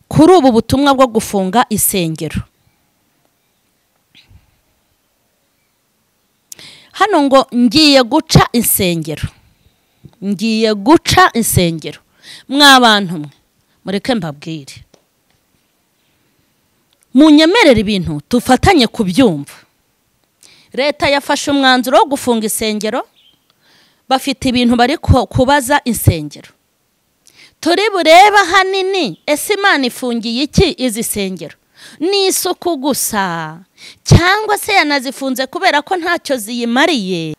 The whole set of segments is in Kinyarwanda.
Kuri ubu butumwa bwo gufunga isengero, hano ngo ngiye guca insengero, ngiye guca insengero. Mwabantu mwe mureke mbabwire, munyemerere ibintu tufatanye kubyumva. Leta yafashe umwanzuro wo gufunga isengero, bafite ibintu bari kubaza insengero. Turi bureba hanini, ese Imana ifungiye iki izi sengero? Ni isuku gusa cyangwa se yanazifunze kubera ko ntacyo ziyimariye?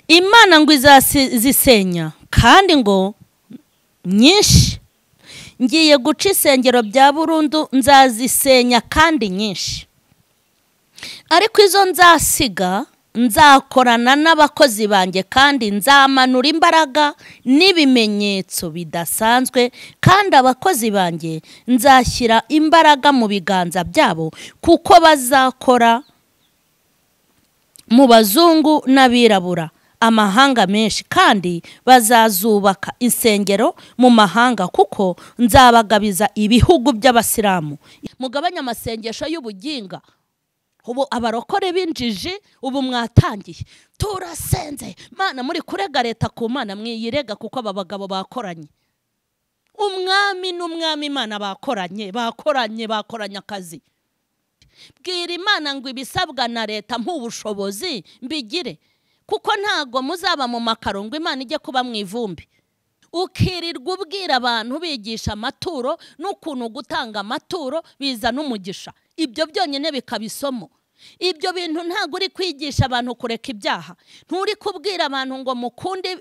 Imana ngo izazisenya kandi ngo nyinshi. Ngiye guca isengero bya burundu, nzazisenya kandi nyinshi, ariko izo nzasiga nzakorana n'abakozi banjye kandi nzamanura imbaraga n'ibimenyetso bidasanzwe, kandi abakozi banjye nzashyira imbaraga mu biganza byabo, kuko bazakora mu bazungu n'abirabura amahanga menshi, kandi bazazubaka insengero mu mahanga, kuko nzabagabiza ibihugu by'abasilamu. Mugabanya amasengesho y'ubuginga. Ubu abarokore b'injiji ubu mwatangiye, turasenze Mana, muri kurega leta ku Mana, mwiyirega kuko aba bagabo bakoranye. Umwami n'umwami Imana bakoranye, bakoranye, bakoranye akazi. Bwira Imana ngo ibisabwa na leta mp'ubushobozi mbigire, kuko ntago muzaba mu makaro ngo Imana ijye kuba mu ivumbi. Ukirirwa ubwira abantu bigisha amaturo n'ukuntu gutanga amaturo bizana umugisha, ibyo byonyine bikabisomo. Ibyo bintu ntago uri kwigisha abantu kureka ibyaha, nturi kubwira abantu ngo mukunde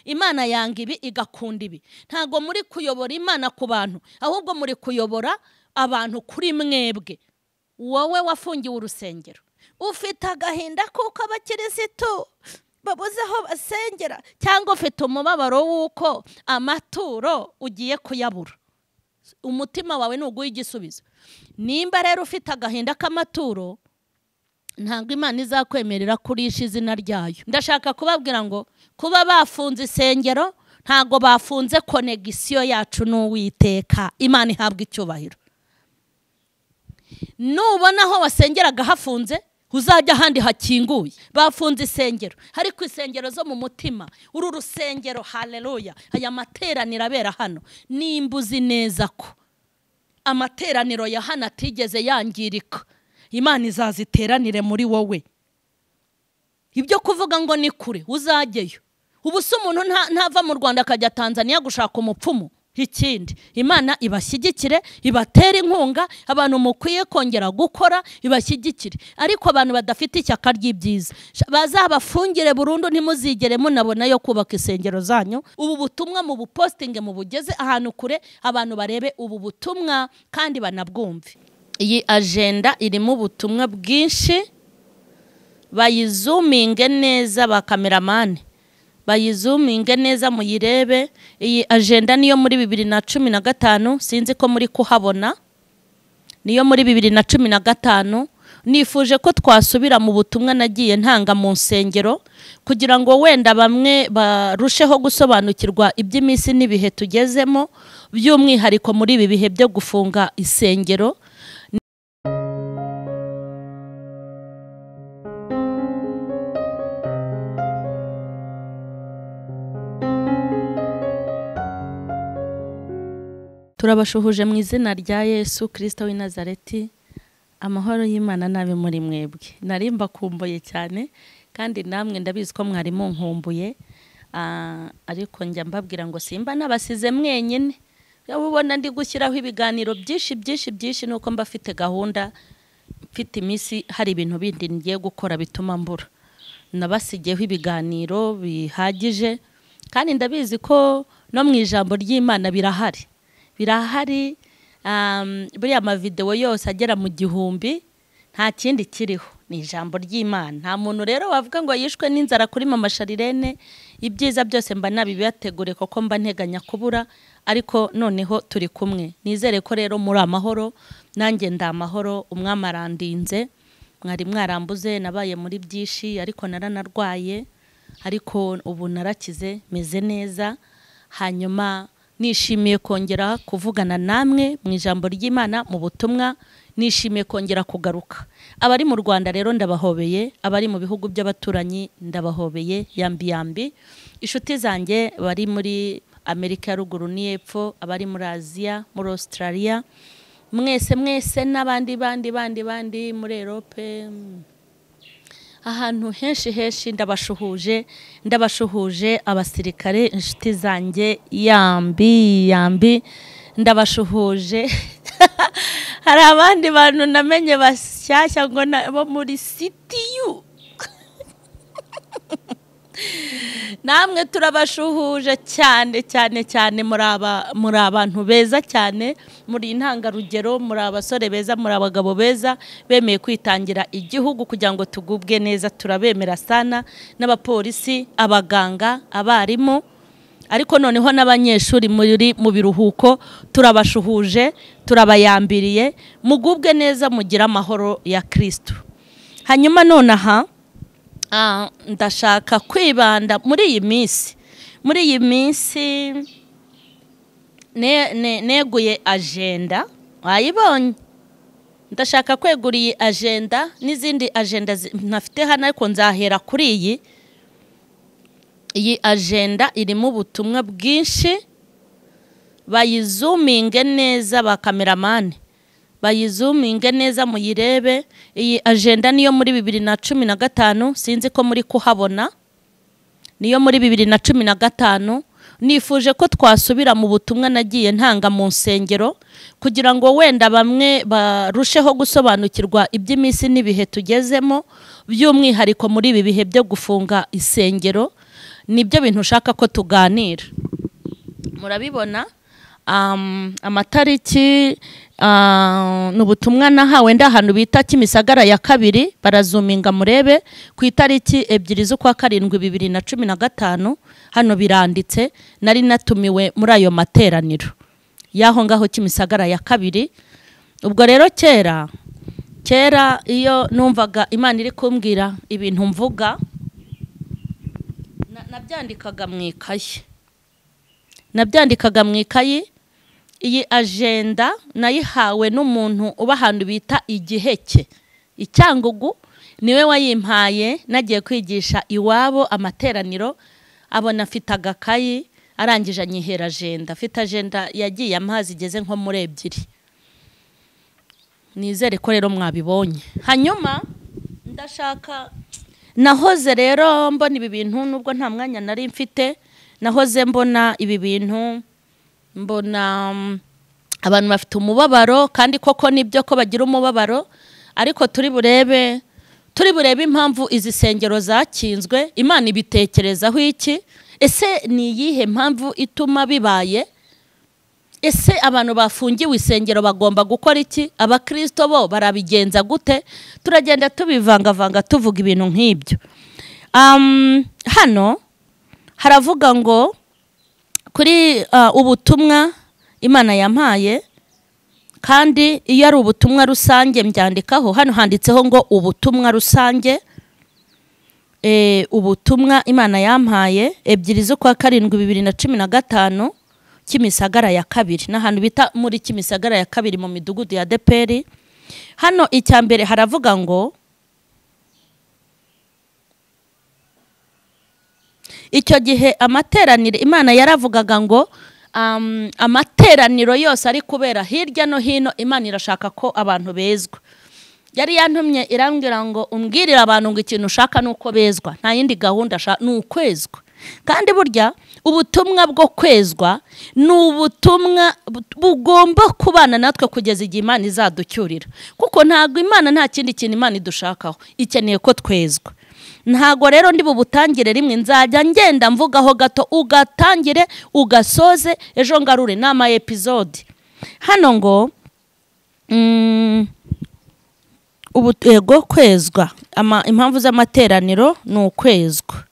Imana yanga ibi igakunda ibi. Ntago muri kuyobora Imana ku bantu, ahubwo muri kuyobora abantu kuri mwebwe. Wowe wafungiwe urusengero, ufite agahinda kuko abakirisitu babuze aho basengera, cyangwa ufite umubabaro w'uko amaturo ugiye kuyabura, umutima wawe nuguha igisubizo. Nimba rero ufite agahinda k'amaturo, ntabwo Imana izakwemerera kurisha izina ryayo. Ndashaka kubabwira ngo kuba bafunze isengero ntago bafunze konegisiyo yacu n'Uwiteka. Imana ihabwa icyubahiro. Nubona aho wasengeraga hafunze, uzajya ahandi hakinguye. Bafunze isengero, ariko isengero zo mu mutima, uru rusengero, haleluya, aya materaniro abera hano, nimba uzi neza ko amateraniro ya hano atigeze yangirika, Imana izaziteranire muri wowe. Ibyo kuvuga ngo ni kure, uzajyeyo. Ubu se umuntu ntava mu Rwanda akajya Tanzania gushaka umupfumu? Ikindi, Imana ibashyigikire, ibatere inkunga, abantu mukwiye kongera gukora ibashyigikire. Ariko abantu badafite ishyaka ry'ibyiza bazabafungire burundu, ntimuzigere munabona yo kubaka isengero zanyu. Ubu butumwa mu bupostinge mubugeze ahantu kure, abantu barebe ubu butumwa kandi banabwumve. Iyi agenda irimo ubutumwa bwinshi, bayizuminge neza ba kameramani, bayizuminge neza muyirebe. Iyi agenda niyo muri 2015, sinzi ko muri kuhabona, niyo muri 2015. Nifuje ko twasubira mu butumwa nagiye ntanga mu nsengero, kugira ngo wenda bamwe barusheho gusobanukirwa iby'iminsi n'ibihe tugezemo, by'umwihariko muri ibi bihe byo gufunga isengero. Turabashuhuje mu izina rya Yesu Kristo w'i Nazareti. Amahoro y'Imana nabe muri mwebwe. Nari mbakumbuye cyane, kandi namwe ndabizi ko mwari munkumbuye, ariko njya mbabwira ngo simba nabasize mwenyine. Ubona ndi gushyiraho ibiganiro byinshi byinshi byinshi, nuko mba mfite gahunda, mfite iminsi, hari ibintu bindi ngiye gukora bituma mbura. Nabasigeho ibiganiro bihagije, kandi ndabizi ko no mu ijambo ry'Imana birahari. Birahari, buriya amavideo yose agera mu 1000, nta kindi kiriho, ni ijambo ry'Imana. Nta muntu rero wavuga ngo yishwe n'inzara kuri Mama Sharirene. Ibyiza byose mba nabibategure kuko mba nteganya kubura, ariko noneho turi kumwe. Nizere ko rero muri amahoro, nanjye ndamahoro, umwami arandinze. Mwari mwarambuze, nabaye muri byinshi, ariko naranarwaye, ariko ubu narakize, meze neza. Hanyuma Nishimiye kongera kuvugana namwe mu ijambo ry'Imana mu butumwa, nishimiye kongera kugaruka. Abari mu Rwanda rero ndabahobeye, abari mu bihugu by'abaturanyi ndabahobeye yambi yambi. Inshuti zanjye bari muri Amerika ya ruguru n'iyepfo, abari muri Aziya, muri Australia, mwese mwese n'abandi bandi bandi bandi muri Europe, ahantu henshi henshi ndabashuhuje, ndabashuhuje abasirikare inshuti zanjye yambi yambi ndabashuhuje. Hari abandi bantu namenye bashyashya ngo bo muri CTU. Namwe turabashuhuje cyane cyane cyane, muri abantu beza cyane, muri intangarugero, muri abasore beza, muri abagabo beza bemeye kwitangira igihugu kugira ngo tugubwe neza. Turabemera sana, n'abapolisi, abaganga, abarimu, ariko noneho n'abanyeshuri muri mu biruhuko turabashuhuje, turabayambiriye, mugubwe neza, mugira amahoro ya Kristo. Hanyuma nonaha ndashaka kwibanda muri iyi minsi, muri iyi minsi neguye agenda, wayibonye. Ndashaka kwegura iyi agenda n'izindi agenda ntafite hano, ariko nzahera kuri iyi. Iyi agenda irimo ubutumwa bwinshi, bayizuminge neza ba kameramani, bayizuminge neza muyirebe. Iyi agenda niyo muri 2015, sinzi ko muri kuhabona, niyo muri 2015. Nifuje ko twasubira mu butumwa nagiye ntanga mu nsengero kugira ngo wenda bamwe barusheho gusobanukirwa iby'iminsi n'ibihe tugezemo, by'umwihariko muri ibi bihe byo gufunga isengero. Nibyo bintu ushaka ko tuganira. Murabibona amatariki, n'ubutumwa nahawe ndahantu bita Kimisagara ya kabiri, barazuminga murebe ku itariki 2 z'ukwa 7 2015. Hano biranditse, nari natumiwe muri ayo materaniro yaho ngaho Kimisagara ya kabiri. Ubwo rero kera kera iyo numvaga Imana iri kumbwira ibintu mvuga, nabyandikaga mu ikayi, nabyandikaga mu ikayi. Iyi agenda nayihawe n'umuntu uba ahantu bita Igiheke Icyangugu, niwe wayimpaye. Nagiye kwigisha iwabo amateraniro, abona afite agakayi, arangije anyihera agenda. Afite agenda yagiye amazi igeze nko muri 2. Nizere ko rero mwabibonye. Hanyuma ndashaka, nahoze rero mbona ibi bintu nubwo nta mwanya nari mfite, nahoze mbona ibi bintu, mbona abantu bafite umubabaro, kandi koko nibyo ko bagira umubabaro, ariko turi burebe impamvu izi sengero zakinzwe. Imana ibitekerezaho iki? Ese ni iyihe mpamvu ituma bibaye? Ese abantu bafungiwe isengero bagomba gukora iki? Abakristo bo barabigenza gute? Turagenda tubivangavanga tuvuga ibintu nk'ibyo. Hano haravuga ngo kuri ubutumwa Imana yampaye, kandi iyo ari ubutumwa rusange mbyandikaho. Hano handitseho ngo ubutumwa rusange, ubutumwa Imana yampaye 2 z'ukwa 7 2015, Kimisagara ya kabiri, n'ahantu bita muri Kimisagara ya kabiri mu midugudu ya Deperi. Hano icya mbere haravuga ngo icyo gihe amateraniro, Imana yaravugaga ngo amateraniro yose ari kubera hirya no hino, Imana irashaka ko abantu bezwa. Yari yantumye irambwira ngo umbwirire abantu ngo ikintu ushaka nuko bezwa, nta yindi gahunda ni ukwezwa. Kandi burya ubutumwa bwo kwezwa ni ubutumwa bugomba kubana natwe kugeza igihe Imana izaducyurira, kuko ntabwo Imana, nta kindi kintu Imana idushakaho, ikeneye ko twezwa. Ntago rero ndi bubutangire rimwe, nzajya ngenda mvugaho gato, ugatangire ugasoze, ejo ngarure nama episode. Hano ngo ubutego kwezwa, impamvu z'amateraniro ni ukwezwa.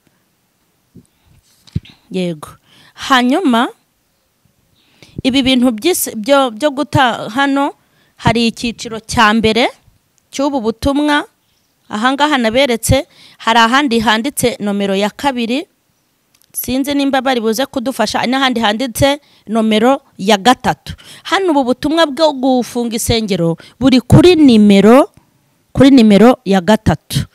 Yego. Hanyuma ibi bintu byo guta hano hari icyiciro cya mbere cy'ubu butumwa. Ahangaha naberetse hari ahandi handitse nomero ya 2. Sinzi nimba bari buze kudufasha n'ahandi handitse nomero ya 3. Hano ubu butumwa bwo gufunga isengero buri kuri nimero ya 3.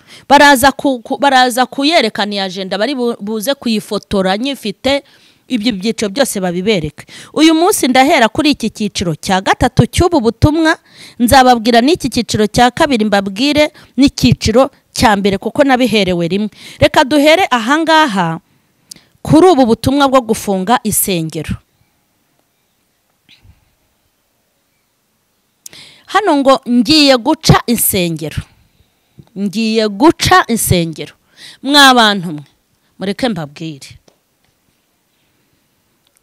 Baraza kuyerekana iyi agenda, bari buze kuyifotora nyifite ibyo byiciro byose babibereke. Uyu munsi ndahera kuri iki cyiciro cya 3 cy'ubu butumwa, nzababwira n'iki cyiciro cya 2 mbabwire n'icyiciro cya 1 kuko nabiherewe rimwe. Reka duhere ahangaha kuri ubu butumwa bwo gufunga isengero. Hano ngo ngiye guca insengero, ngiye guca insengero. Mwabantu mwe mureke mbabwire,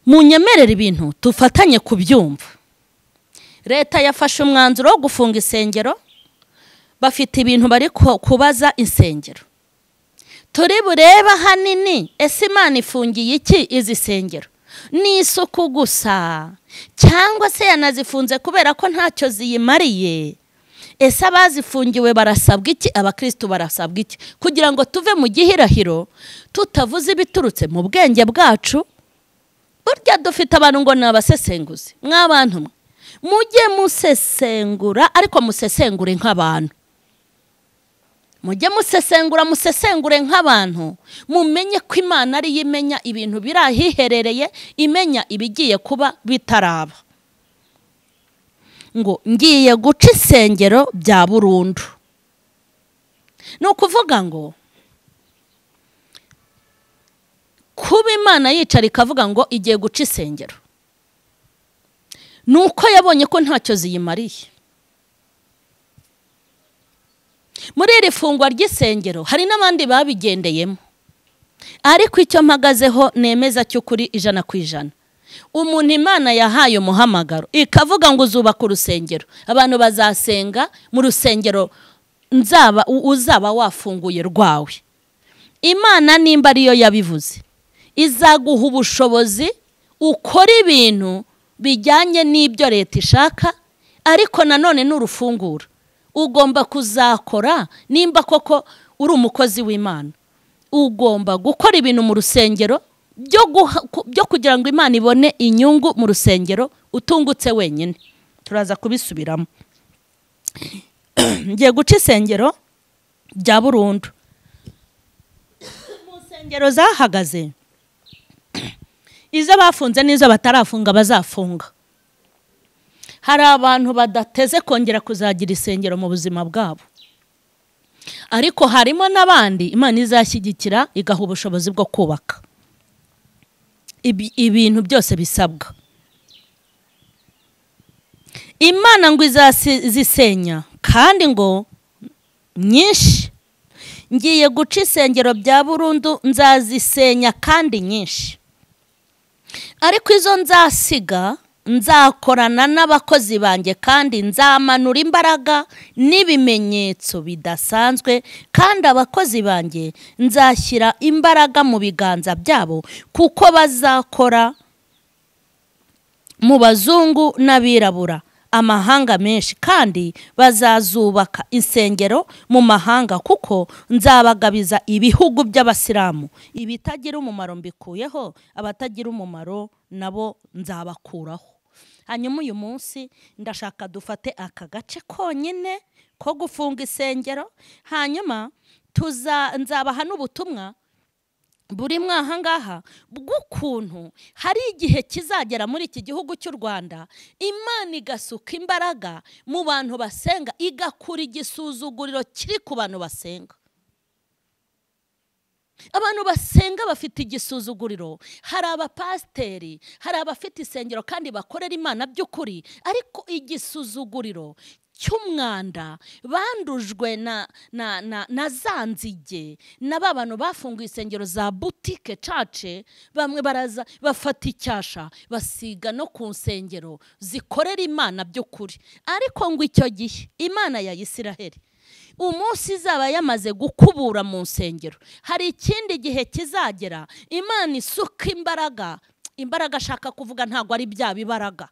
munyemerere ibintu tufatanye kubyumva. Leta yafashe umwanzuro wo gufunga isengero, bafite ibintu bari kubaza insengero. Turi bureba hanini, ese Imana ifungiye iki izi sengero? Ni isuku gusa cyangwa se yanazifunze kubera ko ntacyo ziyimariye? Ese abazifungiwe barasabwa iki? Abakristo barasabwa iki kugira ngo tuve mu gihirahiro tutavuze ibiturutse mu bwenge bwacu? Burya dufite abantu ngo nabasesenguzi. Mwabantu mwe mujye musesengura, ariko musesengure nk'abantu. Mujye musesengura, musesengure nk'abantu, mumenye ko Imana ari imenya ibintu birahiherereye, imenya ibigiye kuba bitaraba. Ngo ngiye guca isengero bya burundu. Ni ukuvuga ngo kuba Imana yicara ikavuga ngo igiye guca isengero, nuko yabonye ko ntacyo ziyimariye. Muri iri fungwa ry'isengero hari n'abandi babigendeyemo, ariko icyo mpagazeho nemeza cy'ukuri 100%, umuntu Imana yahaye umuhamagaro ikavuga ngo uzubaka urusengero, abantu bazasenga mu rusengero nzaba uzaba wafunguye rwawe. Imana nimba ariyo yabivuze, izaguha ubushobozi ukora ibintu bijyanye n'ibyo leta ishaka, ariko nanone n'urufungura ugomba kuzakora. Nimba koko uri umukozi w'Imana, ugomba gukora ibintu mu rusengero byo kugira ngo Imana ibone inyungu mu rusengero utungutse wenyine. Turaza kubisubiramo. Ngiye guca isengero bya burundu. Mu nsengero zahagaze, izo bafunze n'izo batarafunga bazafunga. Hari abantu badateze kongera kuzagira isengero mu buzima bwabo, ariko harimo n'abandi Imana izashyigikira igaha ubushobozi bwo kubaka ibintu byose bisabwa. Imana ngo izazisenya kandi ngo nyinshi. Ngiye guca isengero bya burundu, nzazisenya kandi nyinshi, ariko izo nzasiga nzakorana n'abakozi banjye, kandi nzamanura imbaraga n'ibimenyetso bidasanzwe, kandi abakozi banjye nzashyira imbaraga mu biganza byabo, kuko bazakora mu bazungu n'abirabura amahanga menshi, kandi bazazubaka insengero mu mahanga, kuko nzabagabiza ibihugu by'abasilamu. Ibitagira umumaro mbikuyeho, abatagira umumaro nabo nzabakuraho. Hanyuma uyu munsi ndashaka dufate aka gace konyine ko gufunga isengero, hanyuma nzabaha n'ubutumwa buri mwahangaha bw'ukuntu hari igihe kizagera muri iki gihugu cy'u Rwanda Imana igasuka imbaraga mu bantu basenga, igakura igisuzuguriro kiri ku bantu basenga. Abantu basenga bafite igisuzuguriro. Hari abapasiteri, hari abafite isengero kandi bakorera Imana by'ukuri, ariko igisuzuguriro cy'umwanda bandujwe na zanzige na babantu bafunguye isengero za boutique cace, bamwe baraza bafata icyasha basiga no ku nsengero zikorera Imana by'ukuri. Ariko ngo icyo gihe Imana ya Isiraheli umunsi izaba yamaze gukubura mu nsengero, hari ikindi gihe kizagera Imana isuka imbaraga. Imbaraga ashaka kuvuga ntago ari bya bibaraga,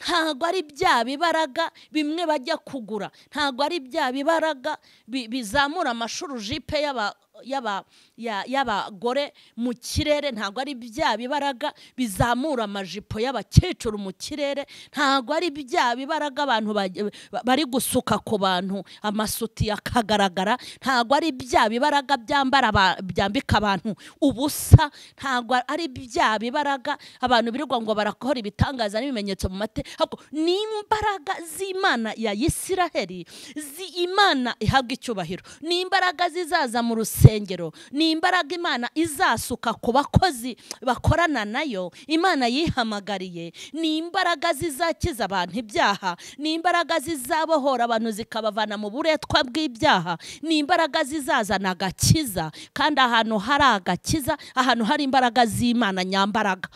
ntago ari bya bibaraga bimwe bajya kugura, ntago ari bya bibaraga bizamura amashurujipe y'abagore mu kirere, ntabwo ari bya bibaraga bizamura amajipo y'abakecuru mu kirere, ntabwo ari bya bibaraga abantu bari gusuka ku bantu amasuti akagaragara, ntabwo ari bya bibaraga byambara byambika abantu ubusa, ntabwo ari bya bibaraga abantu birirwa ngo barakora ibitangaza n'ibimenyetso mu mate. Ni imbaraga z'Imana ya Isiraheli, z'Imana ihabwa icyubahiro, ni imbaraga zizaza mu rusengero, ni imbaraga Imana izasuka ku bakozi bakorana nayo, Imana yihamagariye, ni imbaraga zizakiza abantu ibyaha, ni imbaraga zizabohora abantu zikabavana mu buretwa bw'ibyaha, ni imbaraga zizazana agakiza. Kandi ahantu hari agakiza, ahantu hari imbaraga z'Imana nyambaraga,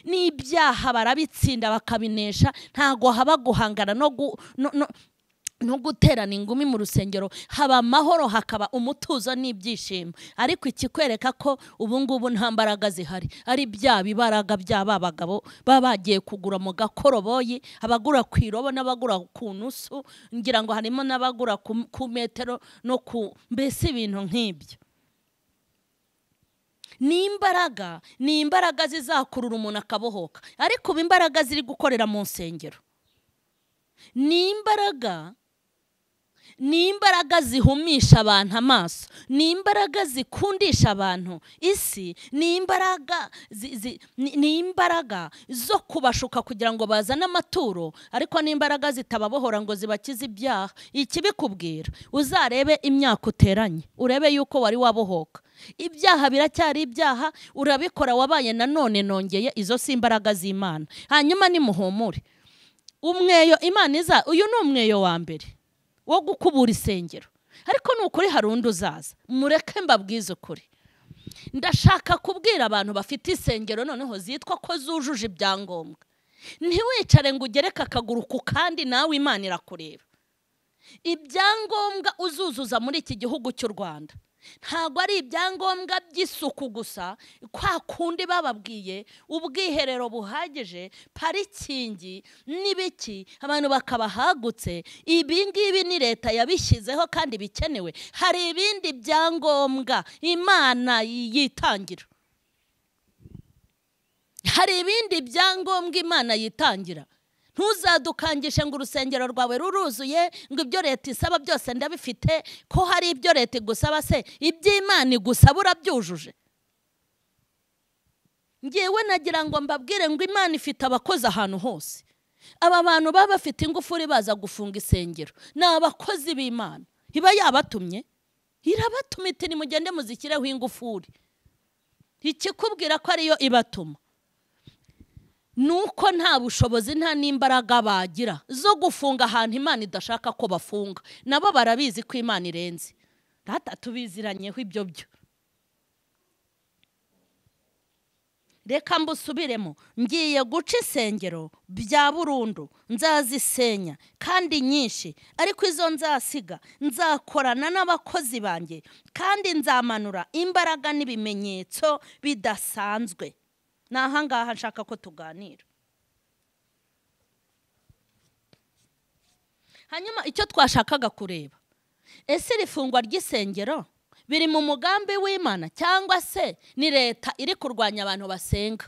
n'ibyaha barabitsinda bakabinesha. Ntago haba guhangana no guterana ingumi mu rusengero, haba amahoro, hakaba umutuzo n'ibyishimo. Ariko ikikwereka ko ubu ngubu nta mbaraga zihari ari bya bibaraga by'aba bagabo baba bagiye kugura mu gakoroboyi, abagura ku irobo n'abagura ku nusu, ngira ngo harimo n'abagura ku metero no ku mbese ibintu nk'ibyo. Ni imbaraga zizakurura umuntu akabohoka. Ariko ubu imbaraga ziri gukorera mu nsengero ni imbaraga zihumisha abantu amaso, ni imbaraga zikundisha abantu isi, ni imbaraga zo kubashuka kugira ngo bazane amaturo, ariko ni imbaraga zitababohora ngo zibakize ibyaha. Ikibikubwira, uzarebe imyaka uteranye, urebe yuko wari wabohoka. Ibyaha biracyari ibyaha, urabikora wabaye nanone nongeye, izo si imbaraga z'Imana. Hanyuma nimuhumure, umweyo Imana iza, uyu ni umweyo wa mbere wo gukubura isengero. Ariko nukuri hari undi uzaza, mureke mbabwize ukuri. Ndashaka kubwira abantu bafite isengero noneho zitwa ko zujuje ibyangombwa, ntiwicare ngo ugereke akaguru ku kandi, nawe Imana irakureba. Ibyangombwa uzuzuza muri iki gihugu cy'u Rwanda ntabwo ari ibyangombwa by'isuku gusa, kwa kundi bababwiye ubwiherero buhagije, parikingi n'ibiki, abantu bakaba hagutse. Ibi ngibi ni leta yabishyizeho kandi bikenewe. Hari ibindi byangombwa Imana yitangira, hari ibindi byangombwa Imana yitangira. Ntuzadukangishe ngo urusengero rwawe ruruzuye, ngo ibyo leta isaba byose ndabifite. Ko hari ibyo leta igusaba se, iby'Imana igusaba urabyujuje? Ngewe nagira ngo mbabwire ngo Imana ifite abakozi ahantu hose. Aba bantu baba bafite ingufuri baza gufunga isengero ni abakozi b'Imana. Iba yabatumye, irabatuma iti nimugende muzishyireho ingufuri. Ikikubwira ko ariyo ibatuma nuko nta bushobozi nta n'imbaraga bagira zo gufunga ahantu Imana idashaka ko bafunga. Nabo barabizi ko Imana irenze. Data tubiziranyeho ibyo byo. Reka mbusubiremo, ngiye guca isengero bya burundu, nzazisenya kandi nyinshi, ariko izo nzasiga nzakorana n'abakozi banjye, kandi nzamanura imbaraga n'ibimenyetso bidasanzwe. Naha ngaha nshaka ko tuganira. Hanyuma icyo twashakaga kureba, ese irifungwa ry'isengero biri mu mugambi w'Imana cyangwa se ni leta iri kurwanya abantu basenga?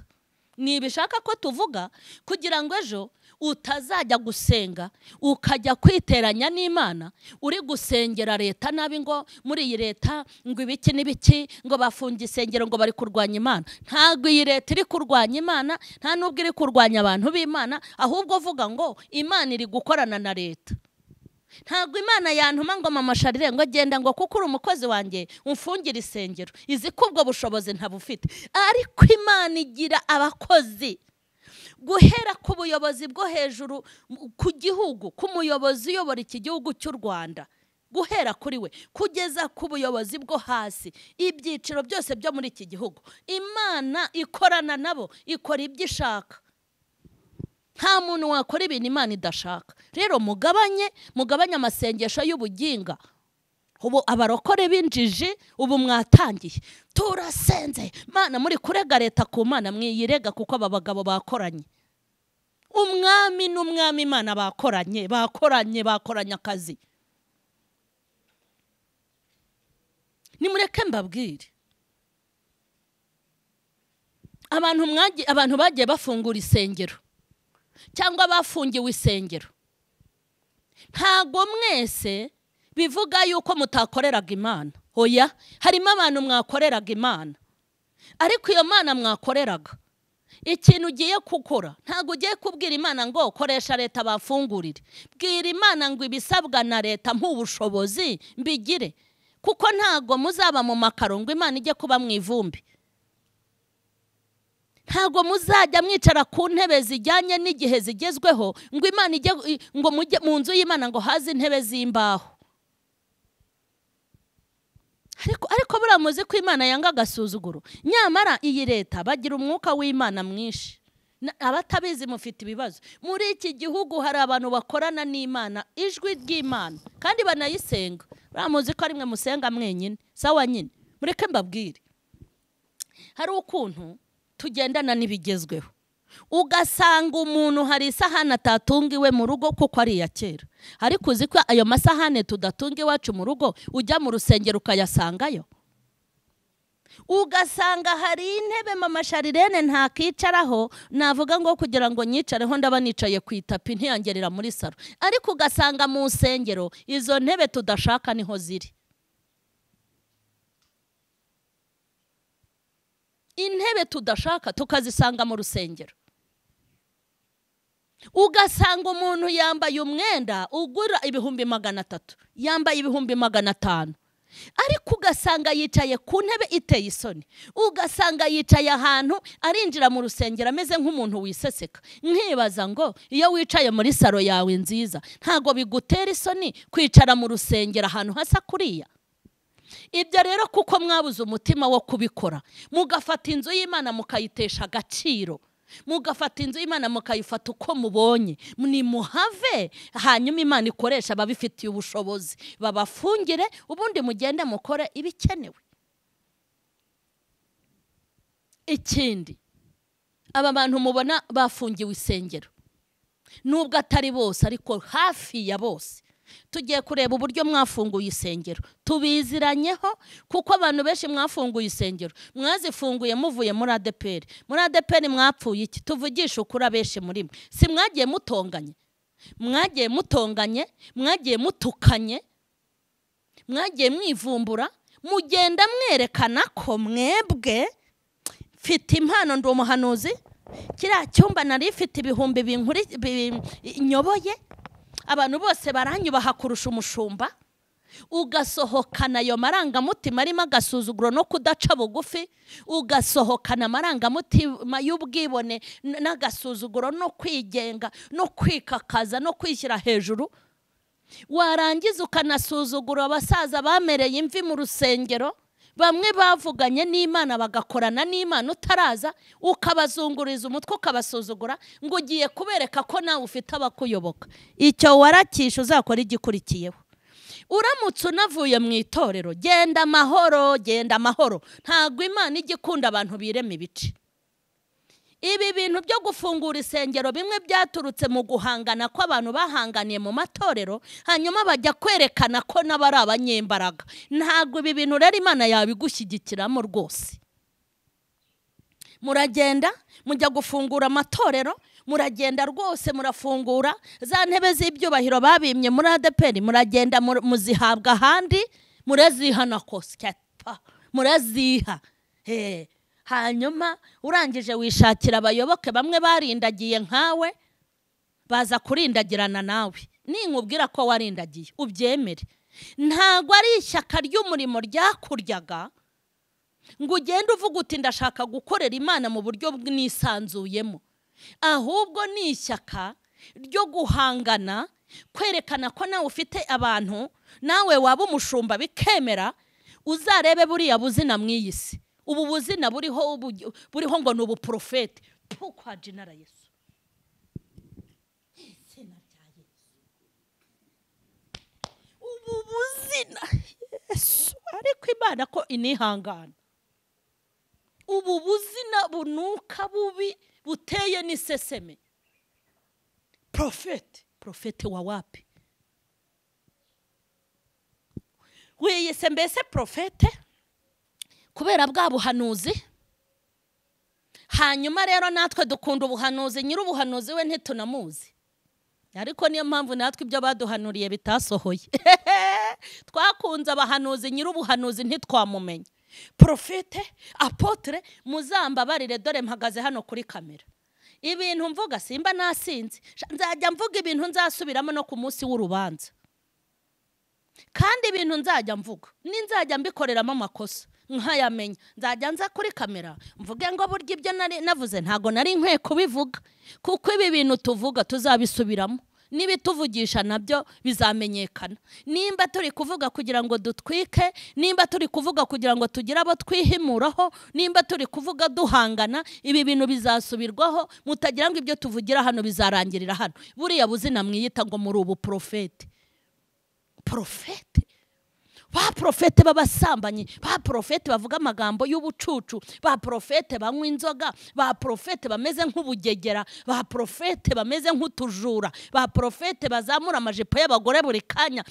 Nibishaka ko tuvuga kugira ngo ejo utazajya gusenga ukajya kwiteranya n'Imana uri gusengera leta nabi, ngo muri iyi leta ngo ibiki n'ibiki, ngo bafunge isengero ngo bari kurwanya Imana. Ntabwo iyi leta iri kurwanya Imana, nta nubwo iri kurwanya abantu b'Imana, ahubwo vuga ngo Imana iri gukorana na leta. Ntabwo Imana yantuma ngo mama Sharire ngo genda ngo kuko uri umukozi wanjye umfungire isengero, izi ko ubwo bushobozi ntabufite. Ariko Imana igira abakozi guhera ku buyobozi bwo hejuru ku gihugu, ku muyobozi uyobora iki gihugu cy'u Rwanda, guhera kuri we kugeza ku buyobozi bwo hasi, ibyiciro byose byo muri iki gihugu, Imana ikorana nabo, ikora ibyo ishaka. Nta muntu wakora ibintu Imana idashaka. Rero mugabanye amasengesho y'ubuginga. Ubu abarokore b'injiji ubu mwatangiye, turasenze Mana, muri kurega leta ku Mana, mwiyirega kuko aba bagabo bakoranye. Umwami n'umwami Imana bakoranye, bakoranye akazi. Nimureke mbabwire, abantu bagiye bafungura isengero cyangwa bafungiwe isengero, ntago mwese bivuga yuko mutakoreraga Imana. Oya, harimo abantu mwakoreraga Imana, ariko iyo Mana mwakoreraga, ikintu ugiye gukora ntago ugiye kubwira Imana ngo koresha leta bafungurire. Bwira Imana ngo ibisabwa na leta mp'ubushobozi mbigire, kuko ntago muzaba mu makaro ngo Imana ijye kuba mu ivumbi. Ntago muzajya mwicara ku ntebe zijyanye n'igihe zigezweho ngo Imana ijye, ngo mujye mu nzu y'Imana ngo haze intebe z'imbaho. Ariko buriya muzi ko Imana yanga agasuzuguro. Nyamara iyi leta bagira umwuka w'Imana mwinshi. Abatabizi mufite ibibazo. Muri iki gihugu hari abantu bakorana n'Imana, ijwi ry'Imana, kandi banayisenga. Buriya muzi ko ari mwe musenga mwenyine, sawa nyine. Mureke mbabwire, hari ukuntu tugendana n'ibigezweho, ugasanga umuntu hari isahani atatunga iwe mu rugo kuko ari iya kera, ariko uzi ko ayo masahane tudatunga iwacu mu rugo ujya mu rusengero ukayasangayo. Ugasanga hari intebe mama Sharirene ntakicaraho, navuga ngo kugira ngo nyicareho ndaba nicaye ku itapi ntiyangerera muri saro, ariko ugasanga mu nsengero izo ntebe tudashaka niho ziri. Intebe tudashaka tukazisanga mu rusengero. Ugasanga umuntu yambaye umwenda ugura 300,000, yambaye 500,000, ariko ugasanga yicaye ku ntebe iteye isoni. Ugasanga yicaye ahantu arinjira mu rusengero ameze nk'umuntu wiseseka. Nkibaza ngo iyo wicaye muri saro yawe nziza ntago bigutera isoni kwicara mu rusengero ahantu hasa kuriya? Ibyo rero kuko mwabuze umutima wo kubikora, mugafata inzu y'Imana mukayitesha agaciro, mugafata inzu y'Imana mukayifata uko mubonye, nimuhave hanyuma Imana ikoresha ababifitiye ubushobozi babafungire, ubundi mugende mukore ibikenewe. Ikindi, aba bantu mubona bafungiwe isengero, nubwo atari bose ariko hafi ya bose, tugiye kureba uburyo mwafunguye isengero tubiziranyeho, kuko abantu benshi mwafunguye isengero mwazifunguye muvuye muri ADPR. Muri ADPR mwapfuye iki? Tuvugisha ukuri, abenshi muri mwe si mwagiye mutonganye, mwagiye mutonganye, mwagiye mutukanye, mwagiye mwivumbura, mugenda mwerekana ko mwebwe mfite impano, ndi umuhanuzi, kiriya cyumba nari mfite ibihumbi binkuri nyoboye, abantu bose baranyubaha kurusha umushumba. Ugasohokana ayo marangamutima arimo agasuzuguro no kudaca bugufi, ugasohokana amarangamutima y'ubwibone n'agasuzuguro no kwigenga no kwikakaza no kwishyira hejuru. Warangiza ukanasuzugura abasaza bamereye imvi mu rusengero, bamwe bavuganye n'Imana bagakorana n'Imana utaraza, ukabazunguriza umutwe ukabasuzugura ngo ugiye kubereka ko nawe ufite abakuyoboka. Icyo warakisha uzakora igikurikiyeho. Uramutse unavuye mu itorero, genda amahoro, genda amahoro. Ntabwo Imana ijya ikunda abantu birema ibice. Ibi bintu byo gufungura isengero bimwe byaturutse mu guhangana kw'abantu bahanganiye mu matorero, hanyuma bajya kwerekana ko n'abari abanyembaraga. Ntabwo ibi bintu rero Imana yabigushyigikiramo rwose. Muragenda mujya gufungura amatorero, muragenda rwose murafungura za ntebe z'ibyubahiro babimye muri ADPR, muragenda muzihabwa ahandi, murazihana kose, muraziha. Hanyuma urangije wishakira abayoboke bamwe barindagiye nkawe, baza kurindagirana nawe. Ninkubwira ko warindagiye ubyemere. Ntago ari ishyaka ry'umurimo ryakuryaga ngo ugende uvuga uti ndashaka gukorera Imana mu buryo bwnisanzuyemo, ahubwo ni ishyaka ryo guhangana, kwerekana ko nawe ufite abantu, nawe waba umushumba bikemera. Uzarebe buriya buzina mw'iyi si, ubu buzina buriho buriho ngo ni ubuprofete kwa jina la Yesu, izina rya Yesu, ubu buzina Yesu, ariko Imana ko inihangana. Ubu buzina bunuka bubi buteye n'iseseme. Profete, profete wa wapi? Wiyise mbese profete? Kubera bwa buhanuzi. Hanyuma rero natwe dukunda ubuhanuzi, nyir'ubuhanuzi we ntitunamuzi. Ariko niyo mpamvu natwe ibyo baduhanuriye bitasohoye. Twakunze abahanuzi, nyir'ubuhanuzi ntitwamumenya. Profete, apotre, muzambabarire dore mpagaze hano kuri kamera. Ibintu mvuga simba nasinze, nzajya mvuga ibintu nzasubiramo no ku munsi w'urubanza. Kandi ibintu nzajya mvuga, ninzajya mbikoreramo amakosa nkayamenya, nzajya nza kuri kamera mvuge ngo burya ibyo nari navuze ntago nari nkwiye kubivuga, kuko ibi bintu tuvuga tuzabisubiramo, n'ibituvugisha nabyo bizamenyekana. Nimba turi kuvuga kugira ngo dutwike, nimba turi kuvuga kugira ngo tugire abo twihimuraho, nimba turi kuvuga duhangana, ibi bintu bizasubirwaho. Mutagira ngo ibyo tuvugira hano bizarangirira hano. Buriya buzina mwiyita ngo muri ubu profete, profete, ba profete babasambanyi, ba profete bavuga amagambo y'ubucucu, ba profete banywa inzoga, ba profete bameze nk'ubugegera, ba profete bameze nk'utujura, ba profete bazamura amajipo y'abagore buri kanya.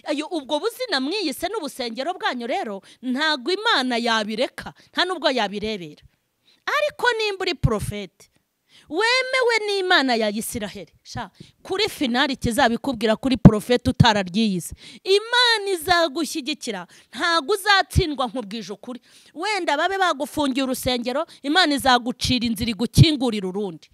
Ayo ubwo buzina mwiyise n'ubusengero bwanyu rero ntago Imana yabireka, nta nubwo yabirebera. Ariko nimba uri profete wemewe n'Imana ya Isiraheli, sha kuri finali kizabikubwira kuri profete utararyiyize, Imana izagushyigikira, ntago uzatsindwa nkubwije ukuri. Wenda babe bagufungiye urusengero, Imana izagucira inzira igukingurira urundi,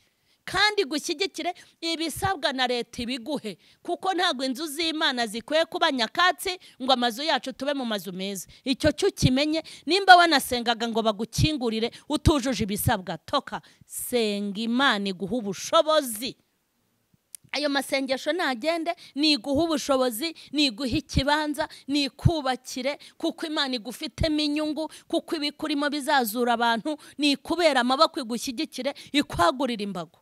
kandi gushyigikire ibisabwa na leta ibiguhe, kuko ntago inzu z'Imana zikwiye kuba nyakatsi ngo amazu yacu tube mu mazu meza. Icyo cyo kimenye. Nimba wanasengaga ngo bagukingurire utujuje ibisabwa, toka senga Imana iguha ubushobozi. Ayo masengesho nagende, niguha ubushobozi, niguha ikibanza, nikubakire, kuko Imana igufitemo inyungu, kuko ibikurimo bizazura abantu, nikubera amaboko igushyigikire, ikwagurira imbago.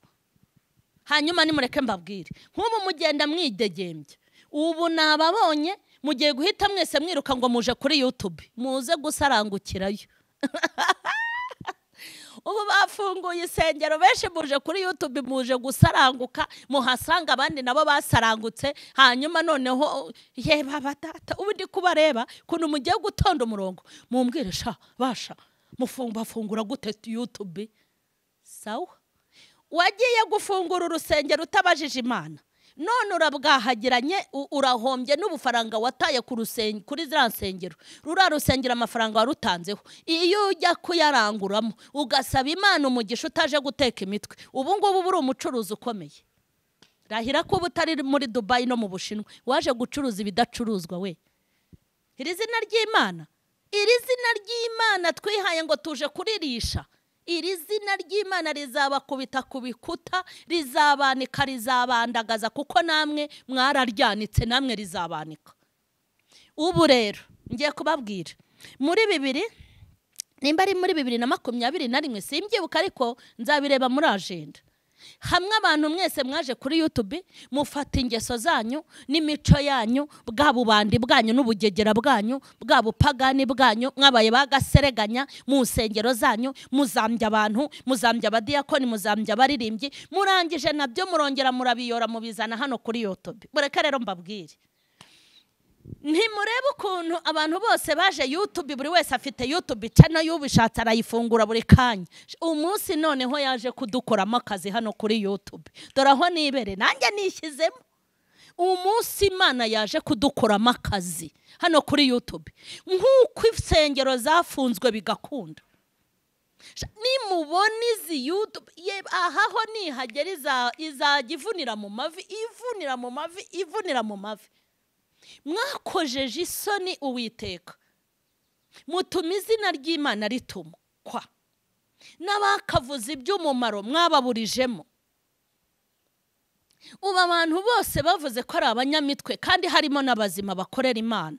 Hanyuma nimureke mbabwire, nk'ubu mugenda mwidegembye, ubu nababonye mugiye guhita mwese mwiruka ngo muje kuri YouTube, muze gusarangukirayo. Ubu bafunguye isengero benshi muje kuri YouTube, muje gusaranguka, muhasanga abandi nabo basarangutse. Hanyuma noneho ye baba data, ubu ndi kubareba kuntu mugiye gutonda umurongo, mumbwire sha basha bafungura gute YouTube? Sawa, wagiye gufungura urusengero utabajije Imana, none urabwahagiranye, urahombye n'ubufaranga wataye ku rusengero, kuri ziriya nsengero, ruriya rusengero amafaranga warutanzeho, iyo ujya kuyaranguramo ugasaba Imana umugisha utaje guteka imitwe, ubu ngubu buri umucuruzi ukomeye. Rahira ko ubu utari muri Dubai no mu Bushinwa, waje gucuruza ibidacuruzwa we. Iri zina ry'Imana, iri zina ry'Imana twihaye ngo tuje kuririsha, iri zina ry'Imana rizabakubita ku bikuta, rizabanika, rizabandagaza, kuko namwe mwararyanitse, namwe rizabanika. Ubu rero ngiye kubabwira muri bibiri, nimba ari muri 2021 simbyibuka, ariko nzabireba muri agenda. Hamwe abantu mwese mwaje kuri YouTube mufata ingeso zanyu n'imico yanyu, bwa bubandi bwanyu n'ubugegera bwanyu, bwa bupagani bwanyu, mwabaye bagasereganya mu nsengero zanyu, muzambya abantu, muzambya abadiyakoni, muzambya abaririmbyi, murangije nabyo murongera murabiyora mubizana hano kuri YouTube. Mureke rero mbabwire, ntimurebe ukuntu abantu bose baje YouTube, buri wese afite YouTube channel y'ubishatse arayifungura buri kanya. Umunsi noneho yaje kudukoramo akazi hano kuri YouTube, dore aho nibere nanjye nishyizemo. Umunsi Imana yaje kudukoramo akazi hano kuri YouTube, nk'uko insengero zafunzwe bigakunda. Nimubona izi YouTube, ahaho nihagera izajya ivunira mu mavi, ivunira mu mavi, ivunira mu mavi. Mwakojeje isoni Uwiteka, mutuma izina ry'Imana ritumwa, n'abakavuze iby'umumaro mwababurijemo. Ubu abantu bose bavuze ko ari abanyamitwe, kandi harimo n'abazima bakorera Imana.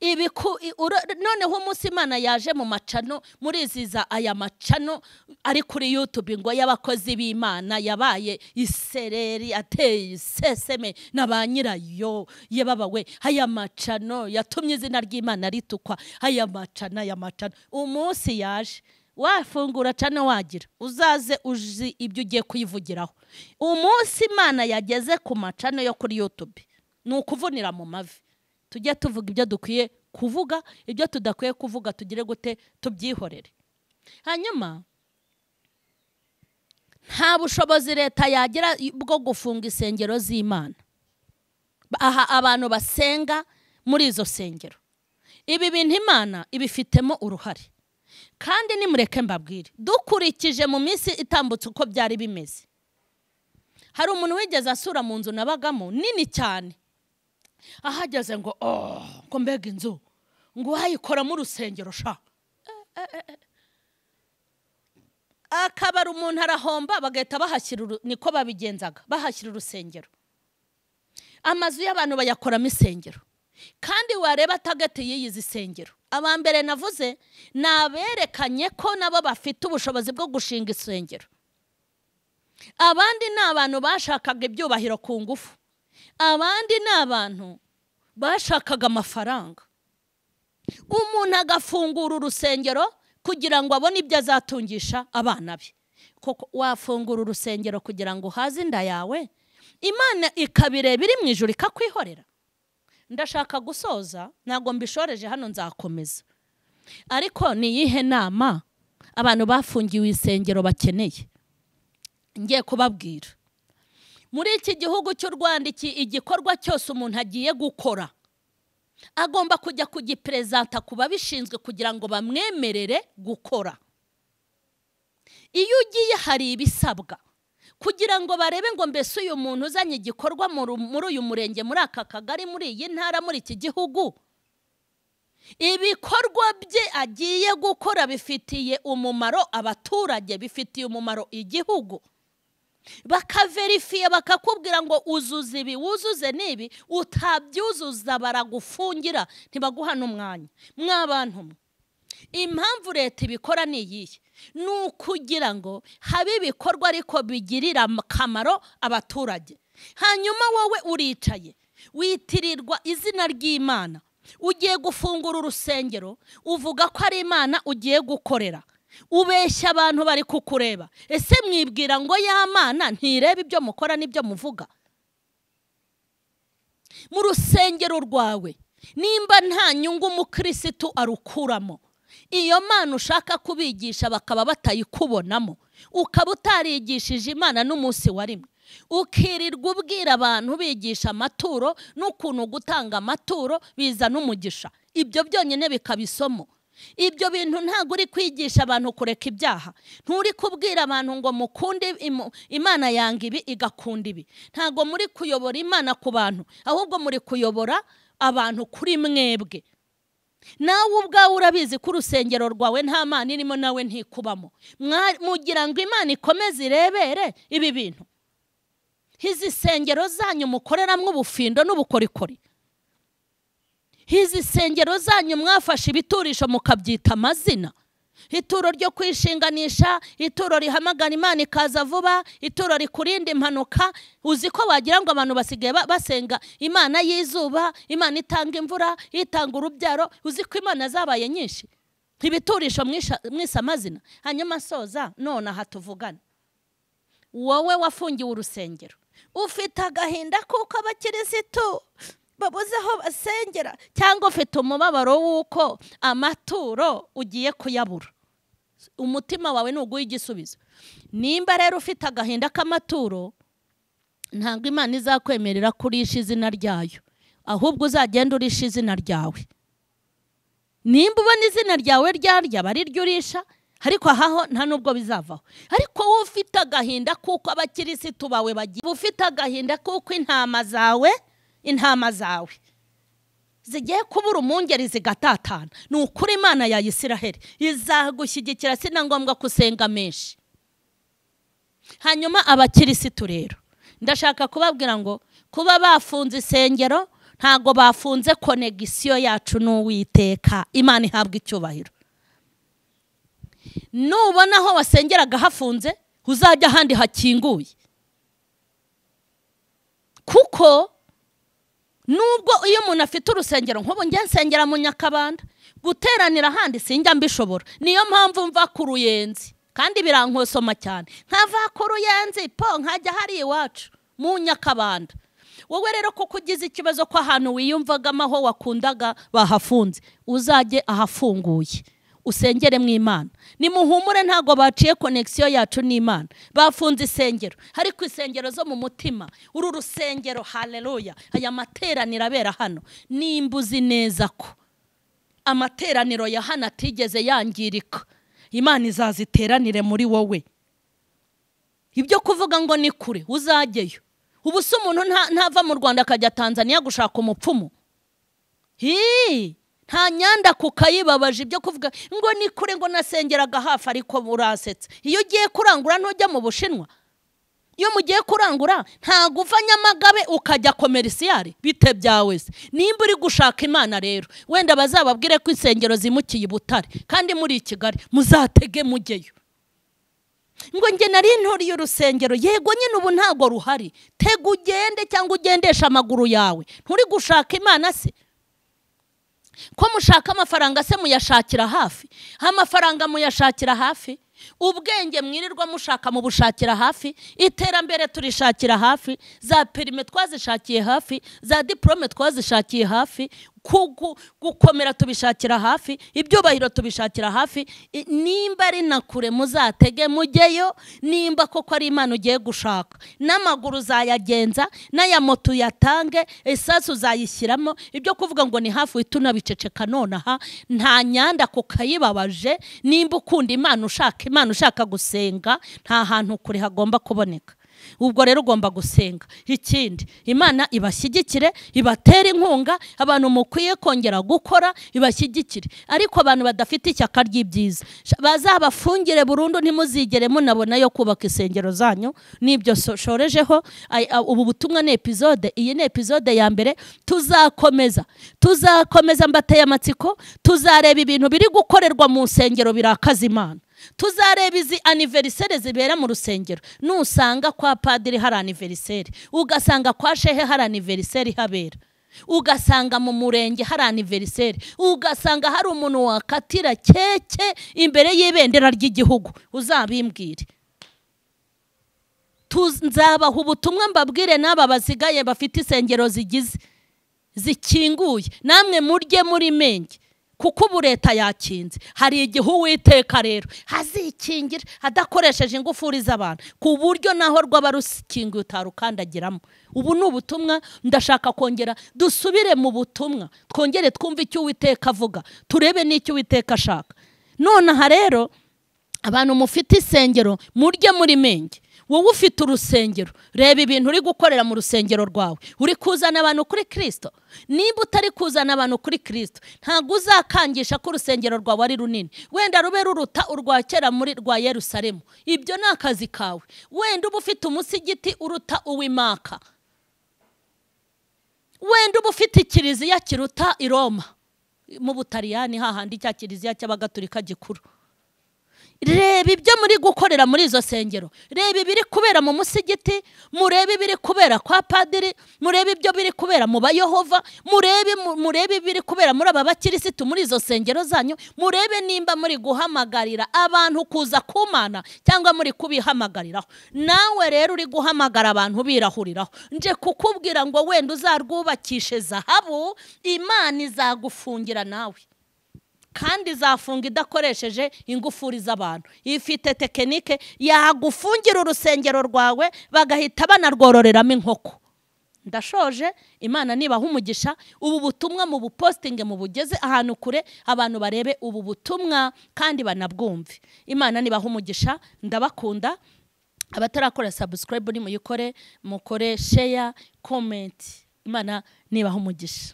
Noneho umunsi Imana yaje mu macano, muriziza aya macano ari kuri YouTube ngo y'abakozi b'Imana yabaye isereri ateye iseseme na ba nyirayo, yebabawe aya macano yatumye izina ry'Imana ritukwa, aya macana, aya macano. Umunsi yaje wafungura cano wagira uzaze uzi ibyo ugiye kuyivugiraho. Umunsi Imana yageze ku macano yo kuri YouTube ni ukuvunira mu mavi. Tujye tuvuga ibyo dukwiye kuvuga, ibyo tudakwiye kuvuga tugire gute, tubyihorere. Hanyuma nta bushobozi leta yagira bwo gufunga insengero z'Imana, aha abantu basenga muri izo sengero. Ibi bintu Imana ibifitemo uruhare. Kandi nimureke mbabwire, dukurikije mu minsi itambutse uko byari bimeze, hari umuntu wigeze asura mu nzu nabagamo nini cyane, ahageze ngo oh, ngo mbega inzu, ngo wayikoramo urusengero sha. Akabara umuntu arahomba, bagahita bahashyira, niko babigenzaga, bahashyira urusengero. Amazu y'abantu bayakoramo isengero. Kandi wareba target y'iyi sengero, abambere navuze naberekanye ko nabo bafite ubushobozi bwo gushinga isengero. Abandi ni abantu bashakaga ibyubahiro ku ngufu, abandi ni abantu bashakaga amafaranga. Umuntu agafungura urusengero kugira ngo abone ibyo azatungisha abana be. Koko wafungura urusengero kugira ngo uhaze inda yawe, Imana ikabireba iri mu ijuru ikakwihorera? Ndashaka gusoza, ntabwo mbishoreje hano, nzakomeza. Ariko ni iyihe nama abantu bafungiwe isengero bakeneye? Ngiye kubabwira. Muri iki gihugu cy'u Rwanda, iki igikorwa cyose umuntu agiye gukora agomba kujya kugiperezanta ku babishinzwe kugira ngo bamwemerere gukora. Iyo ugiye hari ibisabwa kugira ngo barebe ngo mbese uyu muntu uzanye igikorwa muri uyu murenge, muri aka kagari, muri iyi ntara, muri iki gihugu, ibikorwa bye agiye gukora bifitiye umumaro abaturage, bifitiye umumaro igihugu. Bakaverifiye, bakakubwira ngo uzuze ibi, wuzuze n'ibi, utabyuzuza baragufungira, ntibaguha n'umwanya. Mwabantu mwe, impamvu leta ibikora ni iyihe? Ni ukugira ngo habe ibikorwa ariko bigirira akamaro abaturage. Hanyuma wowe uricaye witirirwa izina ry'Imana, ugiye gufungura urusengero, uvuga ko ari Imana ugiye gukorera, ubeshya abantu bari kukureba. Ese mwibwira ngo ya Mana ntireba ibyo mukora n'ibyo muvuga? Mu rusengero rwawe nimba nta nyungu umukirisitu arukuramo, iyo Mana ushaka kubigisha bakaba batayikubonamo, ukaba utarigishije Imana n'umunsi wa rimwe, ukirirwa ubwira abantu bigisha amaturo n'ukuntu gutanga amaturo bizana umugisha, ibyo byonyine bikaba isomo. Ibyo bintu ntabwo uri kwigisha abantu kureka ibyaha, nturi kubwira abantu ngo mukunde Imana yanga ibi igakunda ibi. Ntabwo muri kuyobora Imana ku bantu, ahubwo muri kuyobora abantu kuri mwebwe. Nawe ubwawe urabizi ko urusengero rwawe nta Mana irimo, nawe ntikubamo. Mugira ngo Imana ikomeze irebere ibi bintu. Izi sengero zanyu mukoreramwo ubufindo n'ubukorikori, izi sengero zanyu mwafashe ibiturisho mukabyita amazina, ituro ryo kwishinganisha, ituro rihamagara Imana ikaza vuba, ituro rikurinda impanuka. Uzi ko wagira ngo abantu basigaye basenga Imana y'izuba, Imana itanga imvura, itanga urubyaro. Uzi ko Imana zabaye nyinshi, ibiturisho mwise amazina. Hanyuma soza none aha tuvugana, wowe wafungiwe urusengero ufite agahinda kuko abakirisitu babuze aho basengera, cyangwa ufite umubabaro w'uko amaturo ugiye kuyabura, umutima wawe nuguha igisubizo. Nimba rero ufite agahinda k'amaturo, ntabwo Imana izakwemerera kurisha izina ryayo, ahubwo uzagenda urisha izina ryawe. Nimba ubona izina ryawe ryarya bariryo urisha, ariko ahaho nta nubwo bizavaho. Ariko wowe ufite agahinda kuko abakirisitu bawe bagiye, ufite agahinda kuko intama zawe zigiye kubura umungeri zigatatana, ni ukuri Imana ya Isiraheli izagushyigikira, sina ngombwa kusenga menshi. Hanyuma abakirisitu rero ndashaka kubabwira ngo kuba bafunze isengero ntago bafunze konegisiyo yacu n'Uwiteka. Imana ihabwa icyubahiro. Nubona aho wasengeraga hafunze, uzajya ahandi hakinguye, kuko nubwo iyo umuntu afite urusengero, nk'ubu njye nsengera mu Nyakabanda, guteranira ahandi sinjya mbishobora. Niyo mpamvu mva ku Ruyenzi, kandi birankosoma cyane, nkava ku Ruyenzi po nkajya hari iwacu mu Nyakabanda. Wowe rero kuko ugize ikibazo ko ahantu wiyumvagamo aho wakundaga bahafunze, uzajye ahafunguye usengere mu Imana. Nimuhumure, ntago baciye connection yacu n'Imana, bafunze isengero, ariko isengero zo mu mutima, uru rusengero, haleluya, aya materaniro abera hano, nimba uzi neza ko amateraniro ya hano atigeze yangirika, Imana izaziteranire muri wowe. Ibyo kuvuga ngo ni kure, uzajyeyo. Ubu se umuntu ntava mu Rwanda akajya Tanzania gushaka umupfumu? Nta nyanda kukayibabaje ibyo kuvuga ngo ni kure, ngo nasengeraga hafi, ariko urasetse. Iyo ugiye kurangura ntujya mu Bushinwa. Iyo mugiye kurangura ntago uva Nyamagabe ukajya komerisiyari, bite byawe se? Nimba uri gushaka Imana rero, wenda bazababwire ko insengero zimukiye i Butare kandi muri i Kigali, muzatege mujyeyo. Ngo nge nari nturiye urusengero, yego nyine ubu ntago ruhari, tega ugende cyangwa ugendesha amaguru yawe. Nturi gushaka Imana se? Ko mushaka amafaranga se muyashakira hafi? Amafaranga muyashakira hafi? Ubwenge mwirirwa mushaka mubushakira hafi? Iterambere turishakira hafi? Za perime twazishakiye hafi? Za diplome twazishakiye hafi? Gukomera tubishakira hafi? Ibyubahiro tubishakira hafi? Nimba ari na kure muzatege mujyeyo, nimba koko ari Imana ugiye gushaka, n'amaguru uzayagenza, n'aya moto uyatange, esasu uzayishyiramo. Ibyo kuvuga ngo ni hafi tunabiceceka nonaha, nta nyanda kukayibabaje. Nimba ukunda Imana, ushaka Imana, ushaka gusenga, nta hantu kure hagomba kuboneka. Ubwo rero ugomba gusenga. Ikindi, Imana ibashyigikire, ibatere inkunga, abantu mukwiye kongera gukora ibashyigikire. Ariko abantu badafite ishyaka ry'ibyiza bazabafungire burundu, ntimuzigere munabona yo kubaka isengero zanyu. Nibyo shorejeho ubu butumwa. Ni episode, iyi ni episode ya mbere, tuzakomeza mbateye amatsiko, tuzareba ibintu biri gukorerwa mu nsengero birakaza Imana. Tuzareba izi anniversaire zibera mu rusengero. Nusanga kwa padiri hari anniversaire, ugasanga kwa shehe hari anniversaire habera, ugasanga mu murenge hari anniversaire, ugasanga hari umuntu wakatira keke imbere y'ibendera ry'igihugu, uzabimbwire. Nzabaha ubutumwa mbabwire n'aba basigaye bafite isengero zigize zikinguye, namwe murye muri menge, kuko ubu leta yakinze. Hari igihe Uwiteka rero hazikingira adakoresheje ingufuri z'abantu, ku buryo naho rwaba rukinguye utarukandagiramo. Ubu ni ubutumwa ndashaka kongera dusubire mu butumwa, twongere twumve icyo Uwiteka avuga, turebe n'icyo Uwiteka ashaka. Nonaha rero abantu mufite isengero murye muri menge. Wowe ufite urusengero, reba ibintu uri gukorera mu rusengero rwawe. Uri kuzana abantu kuri Kristo? Nimba utari kuzana abantu kuri Kristo, ntabwo uzakangisha ko urusengero rwawe ari runini, wenda rube ruruta urwa kera muri rwa Yerusalemu. Ibyo ni akazi kawe. Wenda uba ufite umusigiti uruta uw'Imaka, wenda uba ufite ikiliziya kiruta i Roma mu Butaliyani, hahandi cya kiliziya cy'abagatulika gikuru. Reba ibyo muri gukorera muri izo sengero, reba ibiri kubera mu musigiti, murebe ibiri kubera kwa padiri, murebe ibyo biri kubera mu bayehova, murebe ibiri kubera muri aba bakirisitu muri izo sengero zanyu, murebe nimba muri guhamagarira abantu kuza kumana cyangwa muri kubihamagariraho. Nawe rero uri guhamagara abantu birahuriraho, nje kukubwira ngo wenda uzarwubakishe zahabu, Imana izagufungira nawe. Kandi izafunga idakoresheje ingufuri z'abantu. Ifite tekinike yagufungira urusengero rwawe bagahita banarwororeramo inkoko. Ndashoje, Imana nibaha umugisha. Ubu butumwa mu bupostinge mubugeze ahantu kure, abantu barebe ubu butumwa kandi banabwumve. Imana nibaha umugisha, ndabakunda. Abatarakora subscribe ni muyikore, mukore share, comment. Imana nibaha umugisha.